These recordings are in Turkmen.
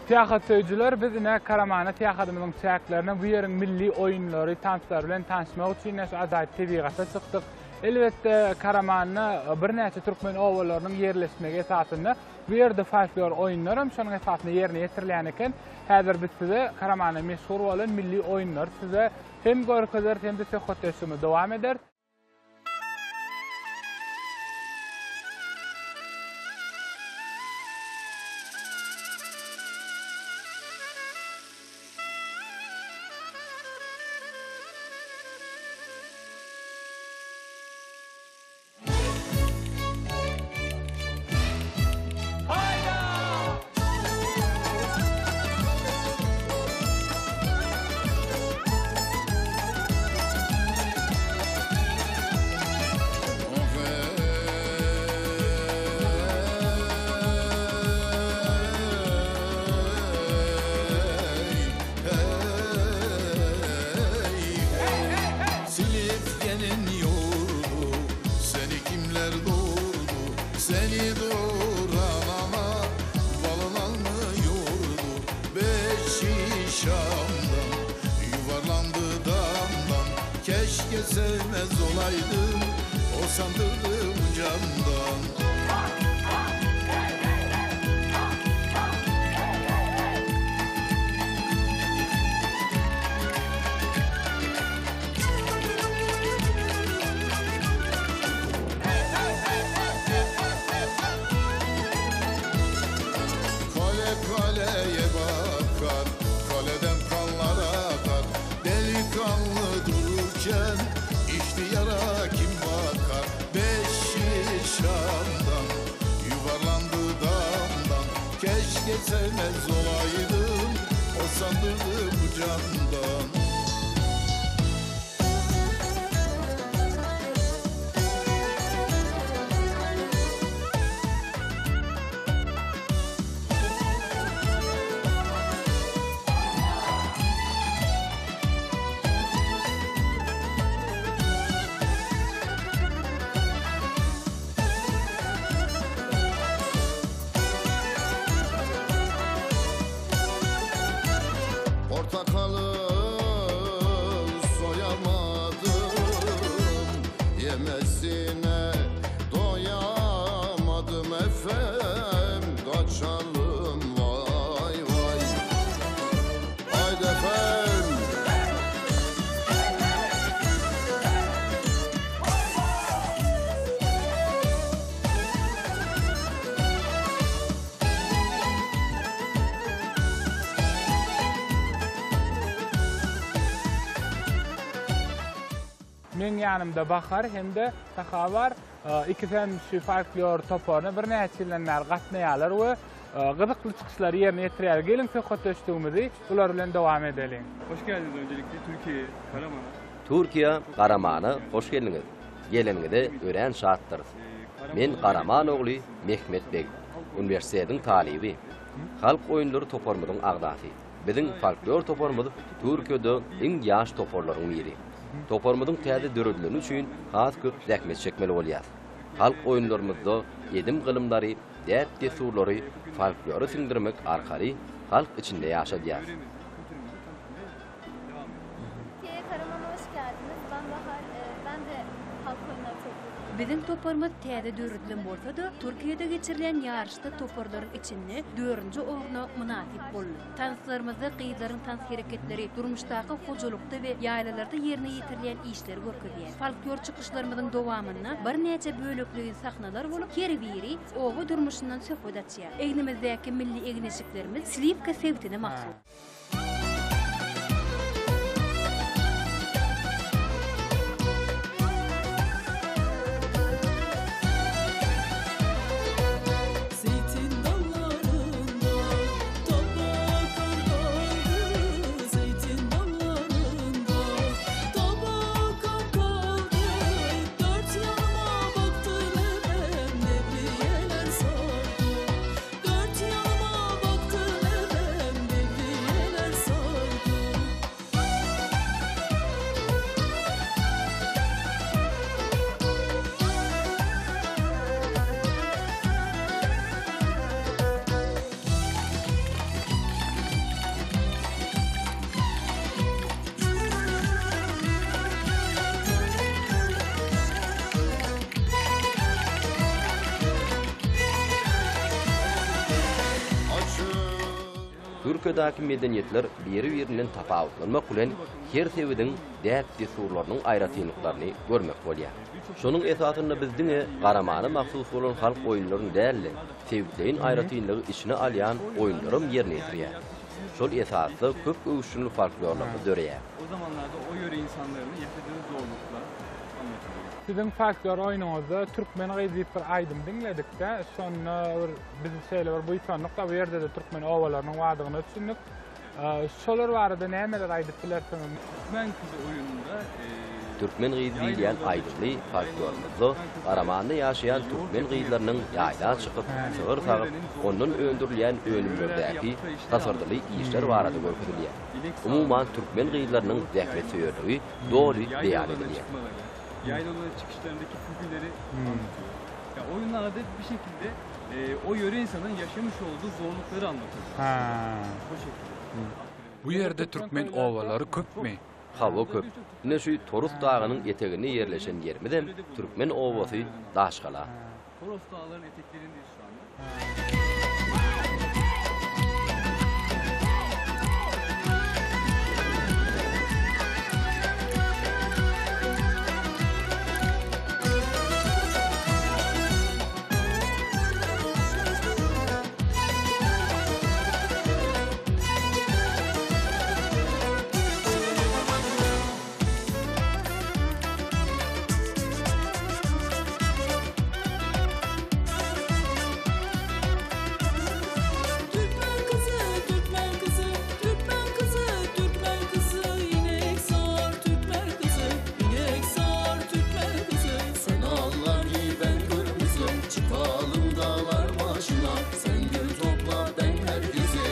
Syýahat söýüjiler, biz ine Karamana syýahatymyzyň çäklerinde bu ýeriň milli oýunlary, tanslary bilen tanyşmak üçin şu ajaýyp tebigata çykdyk. Elbetde, Karamanda birnäçe türkmen obalarynyň ýerleşmegi esasynda bu ýerde folklor oýunlar hem şonuň esasynda ýerine ýetirilýän eken. Häzir biz size Karamanda meşhur bolan milli oýunlary size hem görkezeris hem-de söhbetdeşligimizi dowam ederis. Sevmez olaydım O sandırdı candan Kale kaleye bakar Kaleden kanlar akar Delikanlı dururken İhtiyara kim bakar Beşi Şam'dan Yuvarlandı damdan Keşke sevmez olaydım O sandırdı bu candan Portakalı soyamadım Yemesine doyamadım efem Kaçalım vay vay Haydi efem Meň ýanymda Bahar hem-de Saha bar. Ikisem şu folklor toparyna birnäçe ýyldan bäri gatnaýarlar we gyzykly çykyşlary ýerine ýetirýärler. Geliň söhbetdeşligimizi bular bilen dowam edeliň. Hoş geldiniz öncelikle Türkiye'ye, Karaman'a. Türkiýä, Garamana hoş geldiňiz. Geleniňize örän şatdyrys. Men Garaman ogly Mehmet beg, uniwersitetiň talyby. Halk oýunlary toparymyzyň agzasy. Biziň folklor toparymyz Türkiýede iň ýaş toparlaryň biri. Toparymyzyň täze döredileni üçin has köp zähmet çekmeli bolýar. Halk oýunlarymyzda edim-gylymlary, däp-dessurlary folklora siňdirmek arkaly halk içinde ýaşadýar. Türkiye'ye Karaman'a hoş geldiniz. Ben Bahar, ben de halk oyunları topluluğundayım. Biziň toparymyz täze döredilen bolsa-da, Türkiýede geçirilen ýaryşda toparlaryň içinde dördünji orna mynasyp boldy. Tanslarymyzda gyzlaryň tans hereketleri, durmuşdaky hojalykda we ýaýlalarda ýerine ýetirilýän işleri görkezýär. Folklor çykyşlarymyzyň dowamynda birnäçe bölekleýin sahnalar bolup, her biri oba durmuşyndan söhbet açýar. Egnimizdäki milli egin-eşiklerimiz Sliwka sebitine mahsus. Zeytin dallarında dalda kar kaldı Zeytin dallarında dalda kar kaldı Dört yanıma baktım efem nevriyeler sardı Dört yanıma baktım efem nevriyeler sardı. Türkiýedäki medeniýetler biri-birinden tapawutlanmak bilen her sebitiň däp-dessurlarynyň aýratynlyklaryny görmek bolýar. Şonuň esasynda biz diňe Garamana mahsus bolan halk oýunlaryny däl-de, sebitleýin aýratynlygy içine alýan oýunlaram ýerine ýetirýäris. Şol esasda köp öwüşginli folklorlarymyz döreýär. O zamanlarda o ýöre insanlarynyň ýaşadygy zorluklar anlatylýar. Siziň folklor oýnuňyzda Türkmen gyzy diýip bir aýdym diňledik-de, şonda bir biz şeýle bir buýsandyk-da, bu ýerde-de türkmen obalarynyň bardygyna düşündik. Şolar barada nämeler aýdyp bilersiňiz? Türkmen kyzy oýunynda Türkmen gyzy diýilýän aýdymly folklorymyzda Garamanda ýaşaýan türkmen gyzlarynyň ýaýla çykyp, sygyr sagyp, ondan öndürilýän önümlerdäki hasyrdyly işler barada görkezilýär. Umuman, türkmen gyzlarynyň zähmetsöýerligi doly beýan edilýär. Ýaýlalara çykyşlaryndaky külküleri anlatýar. Ýa oýunlarda bir şekilde o ýöre insanyň ýaşamış olduğu zorluklary anlatýar. Bu şekilde. Bu ýerde türkmen obalary köpmi? Hawa köp. Ine şu Torus dagynyň eteginde ýerleşen ýerimizem türkmen obasy Daşgala. Toros daglaryň eteklerindeyiz şu anda. Türkmen kyzy, türkmen kyzy, türkmen kyzy, türkmen kyzy, inek sar türkmen kyzy, inek sar türkmen kyzy. Sen allar giy ben kırmızı, çıkalım dağlar başına, sen gül topla ben herkese.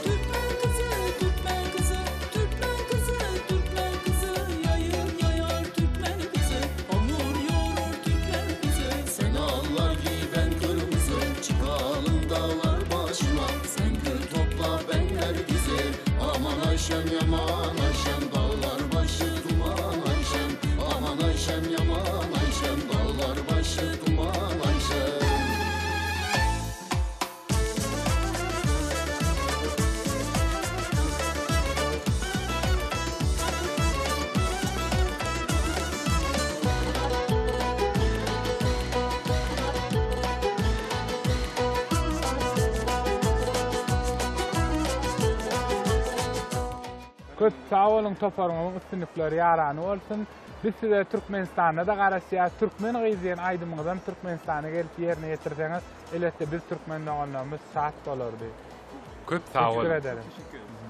Türkmen kyzy, türkmen kyzy, türkmen kyzy, türkmen kyzy, yayın yayar türkmen kyzy, hamur yoğurur türkmen kyzy. Sen allar giy ben kırmızı, çıkalım dağlar başına, sen gül topla ben herkese. Aman Ayşem yaman Ayşem, dağlar başı duman Ayşem, aman Ayşem yaman Ayşem, dağlar başı duman Ayşem. Köp sag boluň toparyňyzyň üstünlikleri ýarany bolsun. Biz size Türkmenistanda-da garaşýas. Türkmen gyzy diýen aýdymyňyzam Türkmenistana gelip ýerine ýetirseňiz, elbetde biz türkmen doganlarymyz şat bolardy. Köp sag Teşekkür boluň. ederim. Teşekkür ederim.